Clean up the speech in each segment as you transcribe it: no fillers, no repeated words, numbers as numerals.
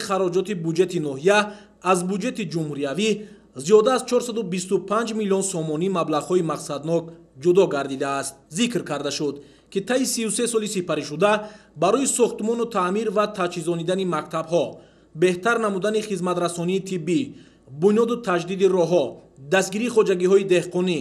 хароҷоти буҷети ноҳия аз буҷети ҷумҳуриявӣ зиёда аз 425 миллион сомонӣ маблағҳои мақсаднок ҷудо гардидааст. Зикр карда шуд, ки таи 33 соли сипаришуда барои сохтмону таъмир ва таҷҳизонидани мактабҳо, беҳтар намудани хизматрасонии тиббӣ, бунёду таҷдиди роҳҳо, дастгирии хоҷагиҳои деҳқонӣ,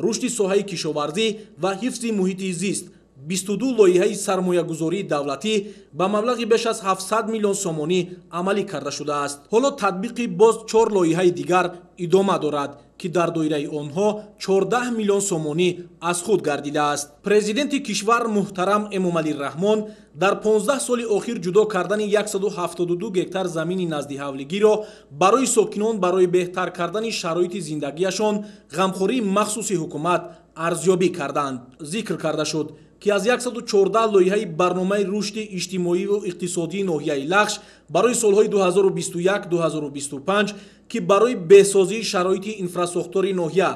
рушди соҳаи кишоварзӣ ва ҳифзи муҳити зист 22 лоиҳаи сармоягузории давлатӣ ба маблағи беш аз 700 миллион сомонӣ амалӣ карда шудааст. Ҳоло татбиқи боз 4 лоиҳаи дигар идома дорад, ки дар доираи онҳо 14 миллион сомонӣ аз худ гардидааст. Президенти кишвар муҳтарам Эмомалӣ Раҳмон дар 15 соли охир ҷудо кардани 172 гектар замини наздиҳавлигиро барои сокинон барои беҳтар кардани шароити зиндагиашон ғамхории махсуси ҳукумат арзёбӣ карданд. Зикр карда шуд, ки аз 114 лоиҳаи барномаи рушди иҷтимоиву иқтисодии ноҳияи Лахш барои солҳои 2021-2025, ки барои беҳсозии шароити инфрасохтори ноҳия,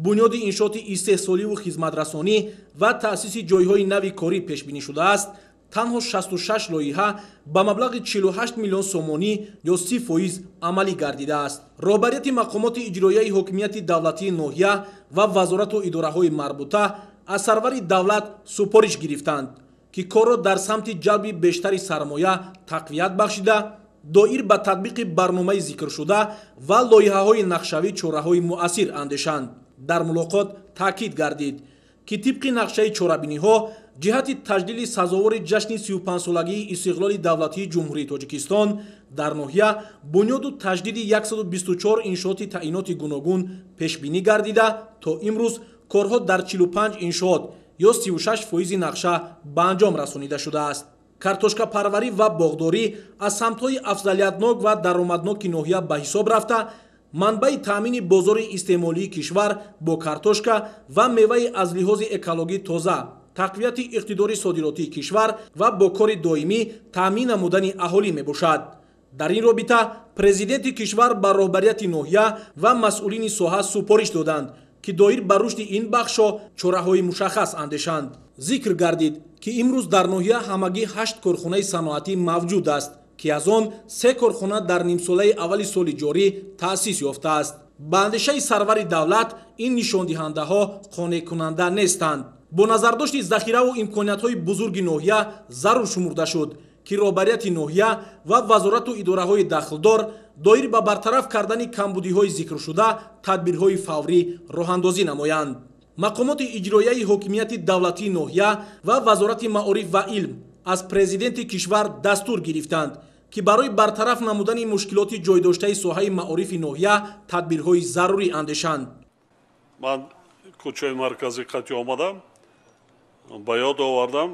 бунёди иншооти истеҳсоливу хизматрасонӣ ва таъсиси ҷойҳои нави корӣ пешбинӣ шудааст, танҳо 66 лоиҳа ба маблағи 48 миллион сомонӣ ё 30% амалӣ гардидааст. Роҳбарияти мақомоти иҷроияи ҳокимияти давлатии ноҳия ва вазорату идораҳои марбута аз сарвари давлат супориш гирифтанд, ки корро дар самти ҷалби бештари сармоя тақвият бахшида, доир ба татбиқи барномаи зикршуда ва лоиҳаҳои нақшавӣ чораҳои муассир андешанд. Дар мулоқот таъкид гардид, ки тибқи нақшаи чорабиниҳо ҷиҳати таҷлили сазовори ҷашни 35-солагии истиқлоли давлатии Ҷумҳурии Тоҷикистон дар ноҳия бунёду таҷдиди 124 иншооти таъиноти гуногун пешбинӣ гардида, то имрӯз корҳо дар 45 иншоот ё 36% нақша ба анҷом расонида шудааст. Картошкапарварӣ ва боғдорӣ аз самтҳои афзалиятнок ва даромадноки ноҳия ба ҳисоб рафта, манбаи таъмини бозори истеъмолии кишвар бо картошка ва меваи аз лиҳози экологӣ тоза, тақвияти иқтидори содиротии кишвар ва бо кори доимӣ таъмин намудани аҳолӣ мебошад. Дар ин робита президенти кишвар ба роҳбарияти ноҳия ва масъулини соҳа супориш доданд, ки доир ба рушди ин бахшҳо чораҳои мушаххас андешанд. Зикр гардид, ки имрӯз дар ноҳия ҳамагӣ 8 корхонаи саноатӣ мавҷуд аст, ки аз он 3 корхона дар нимсолаи аввали соли ҷорӣ таъсис ёфтааст. Ба андешаи сарвари давлат ин нишондиҳандаҳо қонеъкунанда нестанд. Бо назардошти захираву имкониятҳои бузурги ноҳия зарур шумурда шуд, ки роҳбарияти ноҳия ва вазорату идораҳои дахлдор доир ба бартараф кардани камбудиҳои зикршуда тадбирҳои фаврӣ роҳандозӣ намоянд. Мақомоти иҷроияи ҳокимияти давлатии ноҳия ва вазорати маориф ва илм аз президенти кишвар дастур гирифтанд, ки барои бартараф намудани мушкилоти ҷойдоштаи соҳаи маорифи ноҳия тадбирҳои зарурӣ андешанд. Ман кӯчаи марказӣ қатъи омадам, ба ёд овардам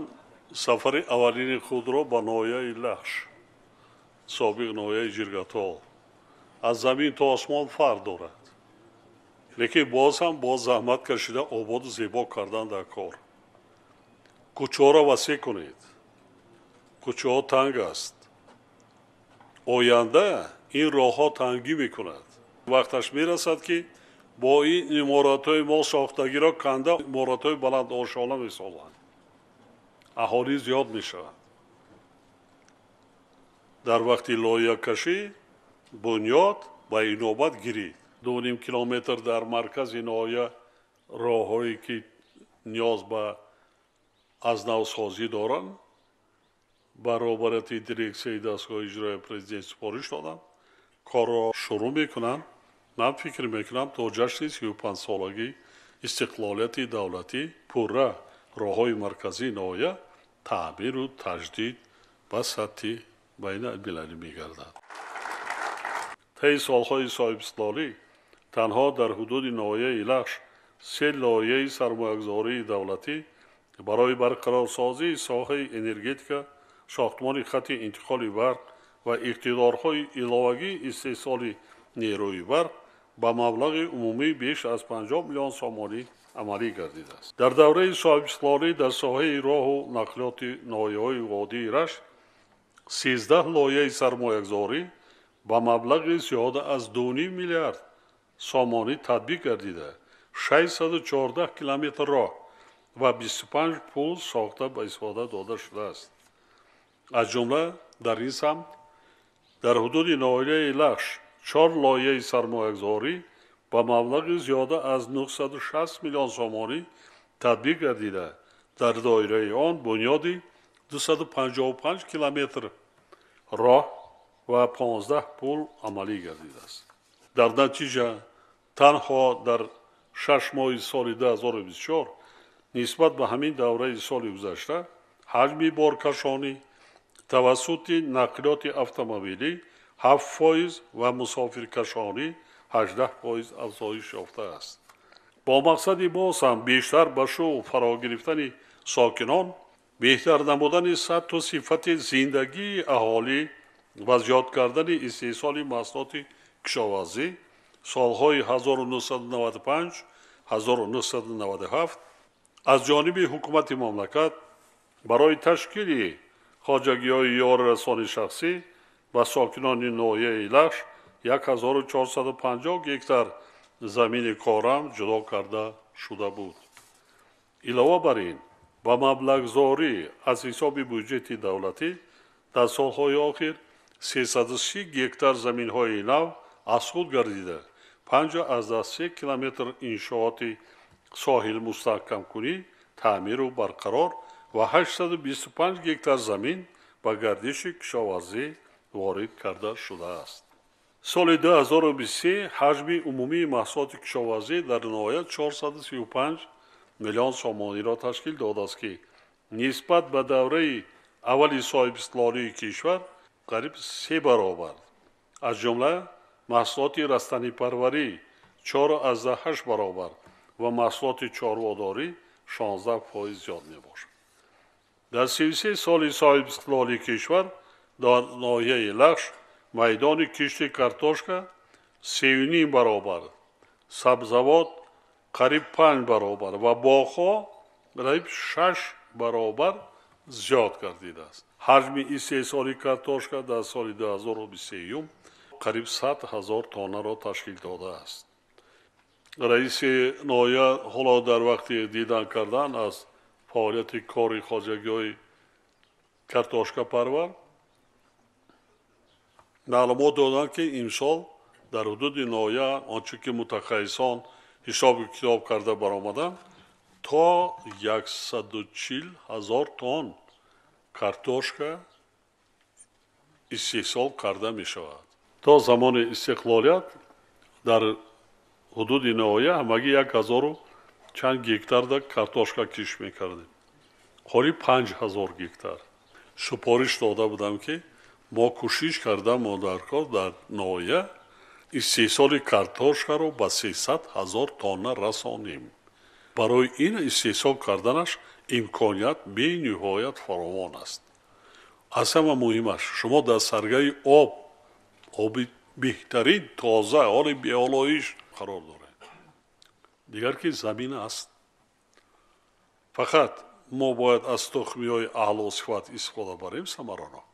сафари аввалини худро ба ноҳияи Лахш, собиқ ноҳияи Ҷиргатол. Аз замин то осмон фарқ дорад, лекин боз ҳам боз заҳмат кашида ободу зебо кардан дар кор. Кӯчаҳоро васеъ кунед, кӯчаҳо танг аст. Оянда ин роҳҳо тангӣ мекунад. Вақташ мерасад, ки бо ин иморатҳои мо сохтагиро канда иморатҳои баландошона месозанд. Аҳолӣ зиёд мешавад. Дар вақти лоиҳакашӣ бунёд ба инобат гирид. 2,5 километр дар маркази ноҳия роҳҳое ки ниёз ба аз навсозӣ доранд, ба роҳбарияти дирексияи дастгоҳи иҷроияи президент супориш додам. Корро шурӯъ мекунанд. Ман фикр мекунам, то ҷашни 35-солагии истиқлолияти давлатӣ пурра роҳҳои марказии ноҳия таъмиру таҷдид ба сатҳи байналмилалӣ мегардад. Таи солҳои соҳибистиқлолӣ танҳо дар ҳудуди ноҳияи Лахш 3 лоиҳаи сармоягузории давлатӣ барои барқарорсозии соҳаи энергетика, сохтмони хатти интиқоли барқ ва иқтидорҳои иловагии истеҳсоли нерӯи барқ ба маблағи умумӣ беш аз 50 миллион сомонӣ амалӣ гардидааст. Дар давраи соҳибистиқлолӣ дар соҳаи роҳу нақлиёти ноҳияҳои водии Рашт 13 лоиҳаи сармоягузорӣ ба маблағи зиёда аз 2,5 миллиард сомонӣ татбиқ гардида, 614 километр роҳ ва 25 пул сохта ба истифода дода шудааст. Аз ҷумла дар ин самт Дар ҳудуди ноҳияи Лахш 4 лоиҳаи сармоягузорӣ ба маблағи зиёда аз 960 миллион сомонӣ татбиқ гардида, дар доираи он бунёди 255 километр роҳ ва 15 пул амалӣ гардидааст. Дар натиҷа танҳо дар 6 моҳи соли 2024 нисбат ба ҳамин давраи соли гузашта ҳаҷми боркашонӣ тавассути нақлиёти автомобилӣ 7% ва мусофиркашонӣ 18% афзоиш ёфтааст. Бо мақсади боз ҳам бештар ба шуғл фаро гирифтани сокинон, беҳтар намудани сатҳу сифати зиндагии аҳолӣ ва зиёд кардани истеҳсоли маҳсулоти кишоварзӣ солҳои 1995-1997 аз ҷониби ҳукумати мамлакат барои ташкили хоҷагиҳои ёрирасони шахсӣ ба сокинони ноҳияи Лахш 1450 гектар замини корам ҷудо карда шуда буд. Илова бар ин, ба маблағгузорӣ аз ҳисоби буҷети давлатӣ дар солҳои охир 330 гектар заминҳои нав аз худ гардида, 5,3 километр иншооти соҳил мустаҳкамкунӣ, таъмиру барқарор ва 825 гектар замин ба гардиши кишоварзӣ ворид карда шудааст. Соли 2023 ҳаҷми умумии маҳсулоти кишоварзӣ дар ноҳия 435 миллион сомониро ташкил додааст, ки нисбат ба давраи аввали соҳибистиқлолии кишвар қариб 3 баробар, аз ҷумла маҳсулоти растанипарварӣ 4,8 баробар ва маҳсулоти чорводорӣ 16% зиёд мебошад. Дар 33 соли соҳибистиқлолии кишвар дар ноҳияи Лахш майдони кишти картошка 3,5 баробар, сабзавот қариб 5 баробар ва боғҳо қариб 6 баробар зиёд гардидааст. Ҳаҷми истеҳсоли картошка дар соли 2023 қариб 100 ҳазор тоннаро ташкил додааст. Раиси ноҳия ҳоло дар вақти дидан кардан аз фаъолияти кори хоҷагиҳои картошкапарвар маълумот доданд, ки имсол дар ҳудуди ноҳия он чӣ ки мутахассисон ҳисобу китоб карда баромаданд, то 140 ҳазор тонн картошка истеҳсол карда мешавад. То замони истиқлолият дар ҳудуди ноҳия ҳамагӣ 1000 чанд гектарда картошка кишт мекардем. Ҳоли 5000 гектар. Супориш дода будам, ки мо кӯшиш карда мо дар кор дар ноҳия истеҳсоли картошкаро ба 300 ҳазор тонна расонем. Барои ин истеҳсол карданаш имконият бениҳоят фаровон аст. Аз ҳама муҳимаш, шумо дар саргаи об, оби беҳтарин, тоза, ҳоли беолоиш қарор доред. Дигар ки замин аст. Фақат мо бояд аз тухмиҳои аълосифат истифода барем самаранок.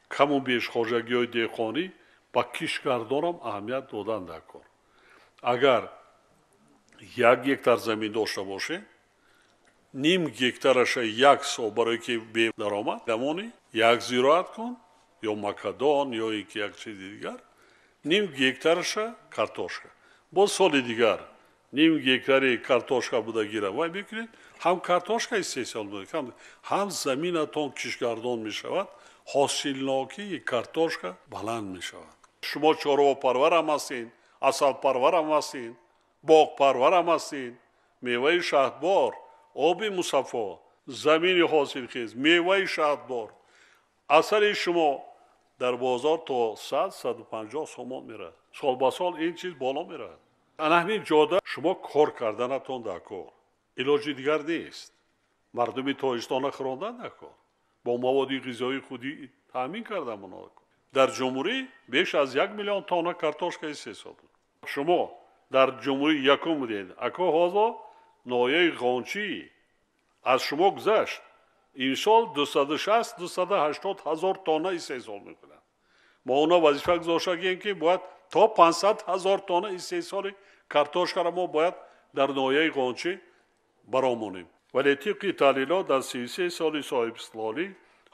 Каму беш хоҷагиҳои деҳқонӣ ба киштгардонам аҳамият додан дар кор. Агар 1 гектар замин дошта бошем, ним гектараша як сол барои ки бедаромад дамонӣ як зироат кун, ё макадон, ё ин ки як чизи дигар, ним гектараша картошка. Боз соли дигар ним гектари картошка буда гира вай мекунед, ҳам картошка истеҳсол мекунед, ҳам заминатон киштгардон мешавад, ҳосилнокии картошка баланд мешавад. Шумо чорвопарварам ҳастед, асалпарварам ҳастед, боғпарварам ҳастед, меваи шаҳдбор, оби мусаффо, замини ҳосилхез, меваи шаҳдбор. Асали шумо дар бозор то 100-150 сомон меравад. Сол ба сол ин чиз боло меравад. Ана ҳамин ҷода шумо кор карданатон дар кор. Илоҷи дигар нест. Мардуми Тоҷикистонро хӯрондан дар кор. Бо маводи ғизоии худӣ таъмин кардан дар кор. Дар ҷумҳурӣ беш аз 1 миллион тонна картошка истеҳсол буд. Шумо дар ҷумҳурӣ якум будед. Ако ҳозо ноҳияи Ғончӣ аз шумо гузашт. Имсол 260-280 ҳазор тонна истеҳсол мекунад. Мо оно вазифа гузоштагием, ки бояд то 500 ҳазор тонна истеҳсоли картошкаро мо бояд дар ноҳияи Ғончӣ баромонем. Вале тибқи таҳлилот дар 33 соли соҳибистиқлолӣ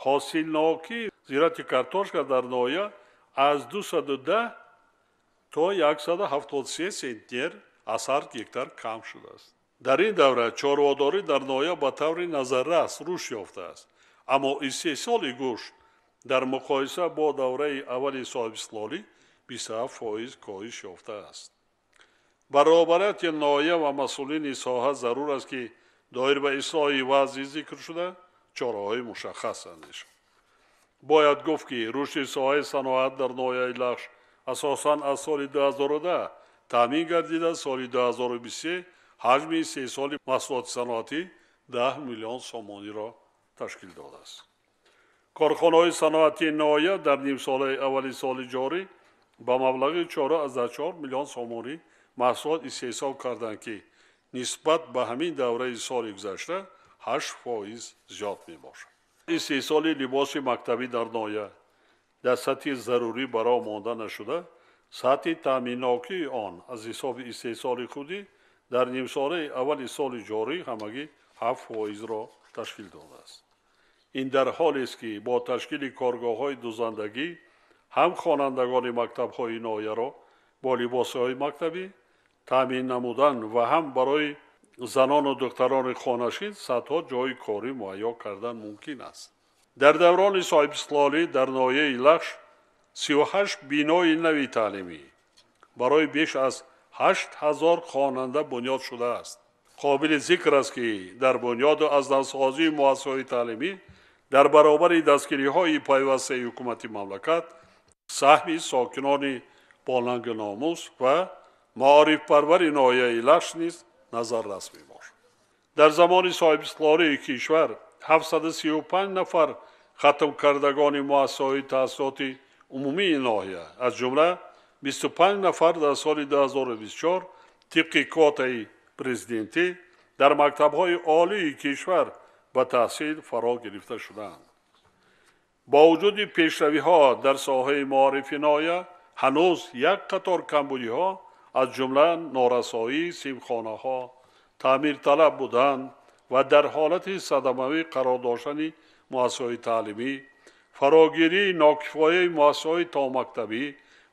ҳосилнокии зироати картошка дар ноҳия аз 210 то 173 центнер аз ҳар гектар кам шудааст. Дар ин давра чорводорӣ дар ноҳия ба таври назаррас рушд ёфтааст, аммо истеҳсоли гӯшт дар муқоиса бо давраи аввали соҳибистиқлолӣ 27% коҳиш ёфтааст. Баробарияти ноҳия ва масъулини соҳа зарур аст, ки доир ба ислоҳи вазъи зикршуда чораҳои мушаххас андешанд. Бояд гуфт, ки рушди соҳаи саноат дар ноҳияи Лахш асосан аз соли 2010 таъмин гардида, соли 2023 ҳаҷми истеҳсоли маҳсулоти саноатӣ 10 миллион сомониро ташкил додааст. Корхонаҳои саноатии ноҳия дар нимсолаи аввали соли ҷорӣ ба маблағи 4,4 миллион сомонӣ маҳсулот истеҳсол карданд, ки нисбат ба ҳамин давраи соли гузашта 8% зиёд мебошад. Истеҳсоли либоси мактабӣ дар ноҳия дар сатҳи зарурӣ бароҳ монда нашуда, сатҳи таъминнокии он аз ҳисоби истеҳсоли худӣ дар нимсолаи аввали соли ҷорӣ ҳамагӣ 7%-ро ташкил додааст. Ин дар ҳолест, ки бо ташкили коргоҳҳои дузандагӣ ҳам хонандагони мактабҳои ноҳияро бо либосҳои мактабӣ таъмин намудан ва ҳам барои занону духтарони хонашин садҳо ҷойи корӣ муҳайё кардан мумкин аст. Дар даврони соҳибистиқлолӣ дар ноҳияи Лахш 38 бинои нави таълимӣ барои беш аз 8000 хонанда бунёд шудааст. Қобили зикр аст, ки дар бунёду аз навсозии муассисаҳои таълимӣ дар баробари дастгириҳои пайвастаи ҳукумати мамлакат саҳми сокинони болангу номус ва маорифпарвари ноҳияи Лахш низ назаррас мебошад. Дар замони соҳибистиқлолии кишвар 735 нафар хатмкардагони муассисаҳои таҳсилоти умумии ноҳия, аз ҷумла 25 нафар дар соли 2024 тибқи квотаи президентӣ дар мактабҳои олии кишвар ба таҳсил фаро гирифта шудаанд. Бо вуҷуди пешравиҳо дар соҳаи маорифи ноҳия ҳанӯз як қатор камбудиҳо, аз ҷумла норасоии симхонаҳо, таъмирталаб будан ва дар ҳолати садамавӣ қарор доштани муассисаҳои таълимӣ, фарогирии нокифояи муассисаҳои томактабӣ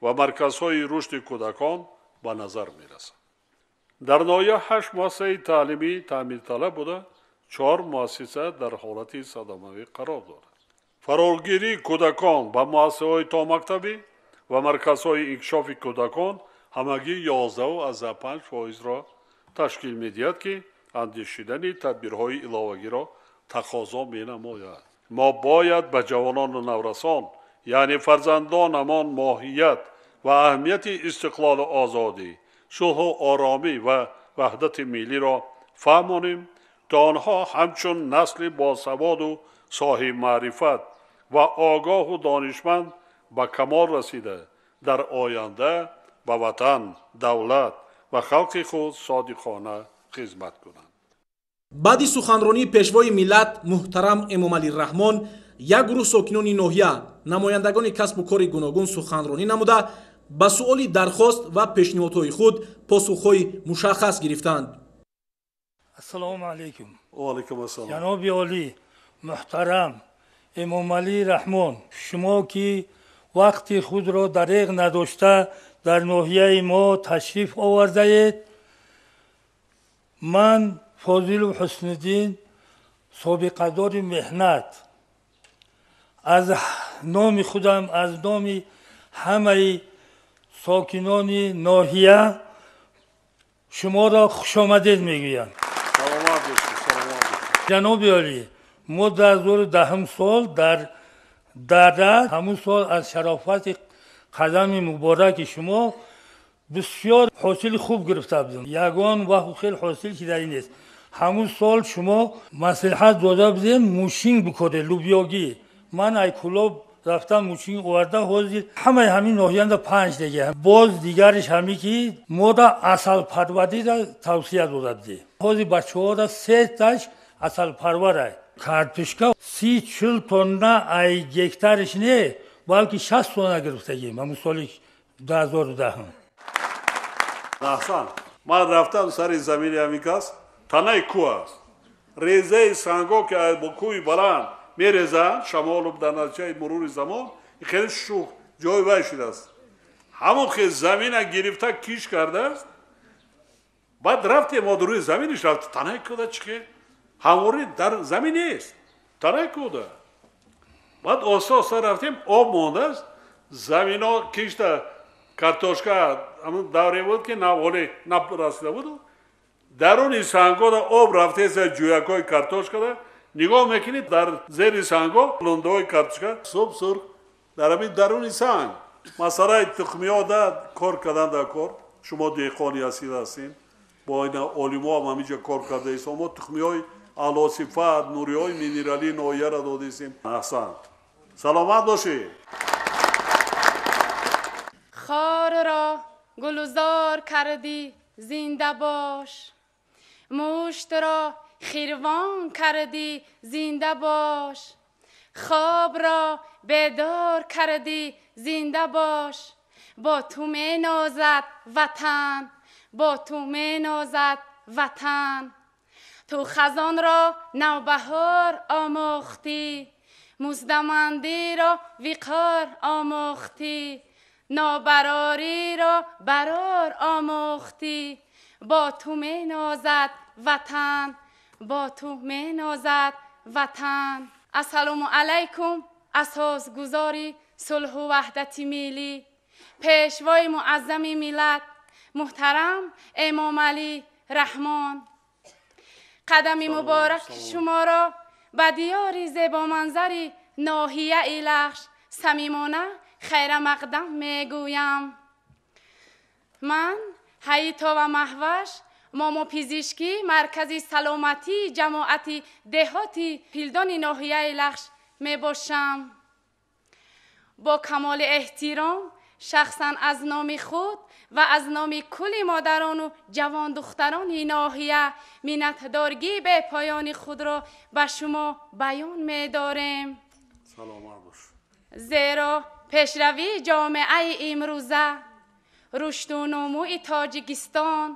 ва марказҳои рушди кӯдакон ба назар мерасад. Дар ноҳия 8 муассисаи таълимӣ таъмирталаб буда, 4 муассиса дар ҳолати садамавӣ қарор дорад. Фарогирии кӯдакон ба муассисаҳои томактабӣ ва марказҳои инкишофи кӯдакон ҳамагӣ 11,5%-ро ташкил медиҳад, ки андешидани тадбирҳои иловагиро тақозо менамояд. Мо бояд ба ҷавонону наврасон, яъне фарзандонамон, моҳият ва аҳамияти истиқлолу озодӣ, сулҳу оромӣ ва ваҳдати миллиро фаҳмонем, то онҳо ҳамчун насли босаводу соҳибмаърифат ва огоҳу донишманд ба камол расида, дар оянда ба ватан, давлат ва халқи худ содиқона хизмат кунанд. Баъди суханронии пешвои миллат муҳтарам Эмомалӣ Раҳмон як гурӯҳ сокинони ноҳия, намояндагони касбу кори гуногун суханронӣ намуда, ба суоли дархост ва пешниҳодҳои худ посухҳои мушаххас гирифтанд. Ассалому алайкум. Ва алайкум ассалом. Ҷаноби олӣ муҳтарам Эмомалӣ Раҳмон, шумо ки вақти худро дареғ надошта дар ноҳияи мо ташриф овардаед, ман Фозилов Ҳусниддин, собиқадори меҳнат, аз номи худам, аз номи ҳамаи сокинони ноҳия шуморо хушомадед мегӯям. Саломат бошед, саломат бошед. Ҷаноби олӣ, мо 2010 сол дар дара, ҳамун сол аз шарофати қадами мубораки шумо бисёр ҳосили хуб гирифта будем. Ягон вақт хел ҳосил шидаи нест. Ҳамун сол шумо маслиҳат дода будем мушин бикоред, лубёгӣ. Ман ай Кӯлоб рафтам, мушин оварда, ҳозир ҳамаи ҳамин ноҳиянда 5 дега. Боз дигариш ҳами ки мода асалпарвариро тавсия дода будем. Ҳозир бачаҳоро 3таш асалпарварай. Картошка 30-40 тонна ай гектариш не, балки 60 тонна гирифтагим ҳамун соли 2010. Аҳсан, ман рафтам сари замини ҳамин кас, танаи кӯҳ аст. Резаи санго ки бо кӯҳи баланд мерезанд, шамолу дар натиҷаи мурури замон хеле шух Ҷой вай шудааст. Ҳамон хел замина гирифта киш кардааст. Баъд рафтем, мо рӯи заминиш рафт, танаи кӯда чӣ ҳамворӣ дар замин нест, танаи кӯда. Баъд оста оста рафтем, об мондааст, замино кишта картошка ҳамон давре буд ки наволе нарасида буд. Даруни сангода об рафтеса ҷӯякҳои картошкада нигоҳ мекунӣ, дар зери санго лундаҳои картошка суб сурх дар ҳамин даруни санг. Масъалаи тухмиёда кор кардан дар кор, шумо деҳқони асил ҳастем, бо ина олимоам ҳаминҷа кор кардаистем. Мо тухмиҳои аълосифат, нуриҳои минералии ноҳияро додистем. Аҳсан, саломат бошед. Хорро гулузор кардӣ, зинда бош, муштро хирвон кардӣ, зинда бош, хобро бедор кардӣ, зинда бош. Бо ту менозад ватан, бо ту менозад ватан. Ту хазонро навбаҳор омӯхтӣ, муздамандиро виқор омӯхтӣ, нобарориро барор омӯхтӣ. Бо ту менозад ватан, бо ту менозад ватан. Ассалому алайкум, асосгузори сулҳу ваҳдати миллӣ, пешвои муаззами миллат муҳтарам Эмомалӣ Раҳмон. Қадами мубораки шуморо ба диёри зебоманзари ноҳияи Лахш самимона хайрамақдам мегӯям. Ман Ҳаитова Маҳваш, мамопизишкӣ маркази саломатии ҷамоати деҳоти Пилдони ноҳияи Лахш мебошам. Бо камоли эҳтиром шахсан аз номи худ ва аз номи кулли модарону ҷавондухтарони ноҳия миннатдоргии бепоёни худро ба шумо баён медорем. Саломат бош. Зеро пешравии ҷомеаи имрӯза, рушду нумӯи Тоҷикистон,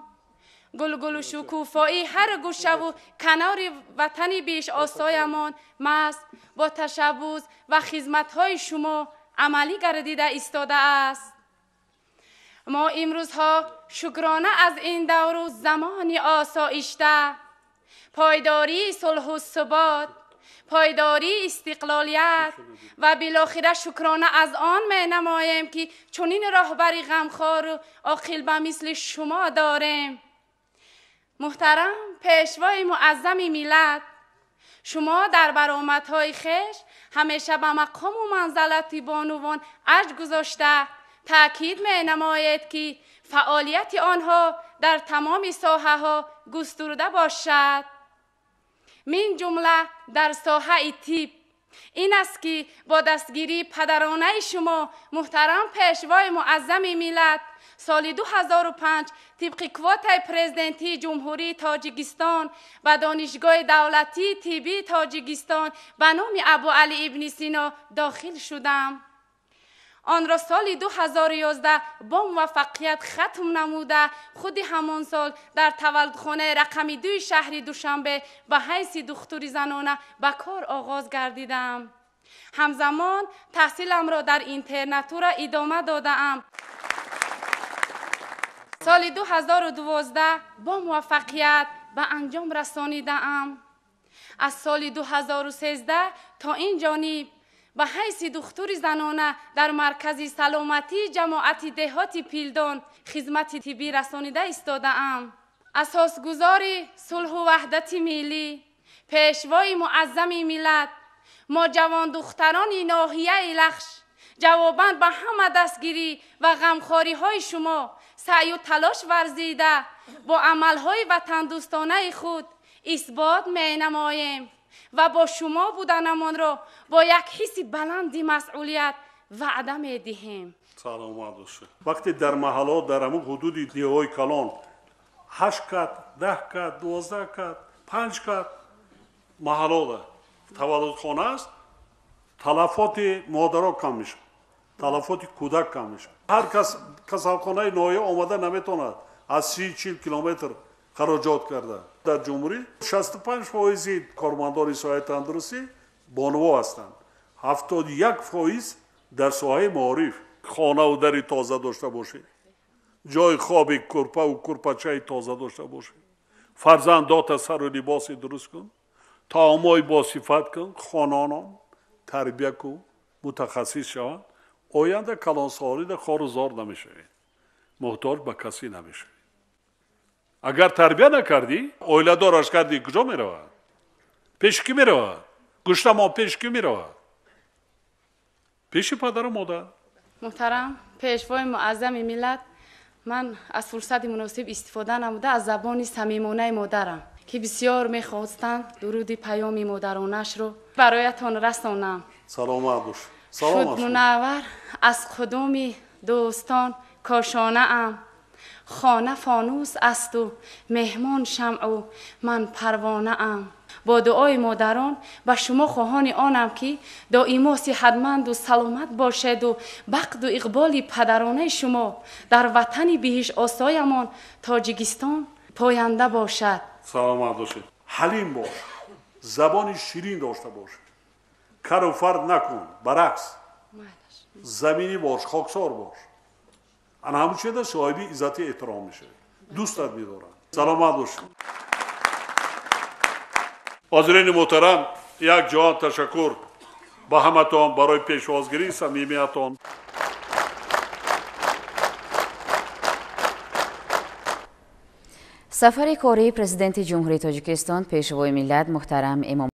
гулгулу шукуфоии ҳар гӯшаву канори ватани бешосоямон маҳз бо ташаббус ва хизматҳои шумо амалӣ гардида истодааст. Мо имрӯзҳо шукрона аз ин давру замони осоишта, пойдории сулҳу субот, пойдории истиқлолият ва билохира шукрона аз он менамоем, ки чунин роҳбари ғамхору оқил ба мисли шумо дорем. Муҳтарам пешвои муаззами миллат, шумо дар баромадҳои хеш ҳамеша ба мақому манзалати бонувон арҷ гузошта таъкид менамоед, ки фаъолияти онҳо дар тамоми соҳаҳо густурда бошад, мин ҷумла дар соҳаи тиб. Ин аст ки бо дастгирии падаронаи шумо муҳтарам пешвои муаззами миллат соли 2005 тибқи квотаи президентии Ҷумҳурии Тоҷикистон ба Донишгоҳи давлатии тиббии Тоҷикистон ба номи Абуалӣ ибни Сино дохил шудам. Онро соли 2011 бо муваффақият хатм намуда, худи ҳамон сол дар таваллудхонаи рақами 2 шаҳри Душанбе ба ҳайси духтури занона ба кор оғоз гардидам. Ҳамзамон таҳсиламро дар интернатура идома додаам. Соли 2012 бо муваффақият ба анҷом расонидаам. Аз соли 2013 то ин ҷониб ба ҳайси духтури занона дар маркази саломатии ҷамоати деҳоти Пилдон хизмати тиббӣ расонида истодаам. Асосгузори сулҳу ваҳдати миллӣ, пешвои муаззами миллат, мо ҷавондухтарони ноҳияи Лахш ҷавобан ба ҳама дастгирӣ ва ғамхориҳои шумо саъю талош варзида бо амалҳои ватандӯстонаи худ исбот менамоем ва бо шумо буданамонро бо як ҳисси баланди масъулият ваъда медиҳем. Саломат бошед. Вақте дар маҳалло дар ҳамун ҳудуди деҳҳои калон 8 кат, 10 кат, 12 кат, 5 кат маҳаллода таваллудхона аст, талафоти модаро кам мешавад, талафоти кӯдак кам мешавад. Ҳар кас касалхонаи ноҳия омада наметавонад аз 30-40 километр хароҷот карда. Дар ҷумҳурӣ 65% кормандони соҳаи тандурустӣ бонуво ҳастанд, 71% дар соҳаи маориф. Хонаву дари тоза дошта бошӣ, ҷои хоби курпаву курпачаи тоза дошта бошӣ, фарзандота сару либоси дуруст кун, таомҳои босифат кун, хононон тарбия кун, мутахассис шаванд. Оянда калонсолида хору зор намешавед, муҳтоҷ ба касе намешавед. Агар тарбия накардӣ, оиладораш кардӣ, куҷо меравад? Пеши кӣ меравад? Гӯштамо пеши кӣ меравад? Пеши падару модар. Муҳтарам пешвои муаззами миллат, ман аз фурсати муносиб истифода намуда аз забони самимонаи модарам, ки бисёр мехостанд дуруди паёми модаронашро бароятон расонам. Саломат бош. Шуд мунаввар аз қудуми дӯстон кошонаам, хона фонус асту меҳмон шамъу ман парвонаам. Бо дуои модарон ба шумо хоҳони онам, ки доимо сиҳатманду саломат бошеду бахту иқболи падаронаи шумо дар ватани биҳиштосоямон Тоҷикистон поянда бошад. Саломат бошед. Ҳалим бош, забони ширин дошта бош, кару фард накун, баръакс заминӣ бош, хоксор бош. Ана ҳамун чиза соҳиби иззати эҳтиром мешавед, дӯстат медоранд. Саломат бош. Ҳозирини муҳтарам, як ҷаҳон ташаккур ба ҳаматон барои пешвозгирии самимиятон. Сафари кории президенти Ҷумҳурии Тоҷикистон, пешвои миллат муҳтарам Эмомалӣ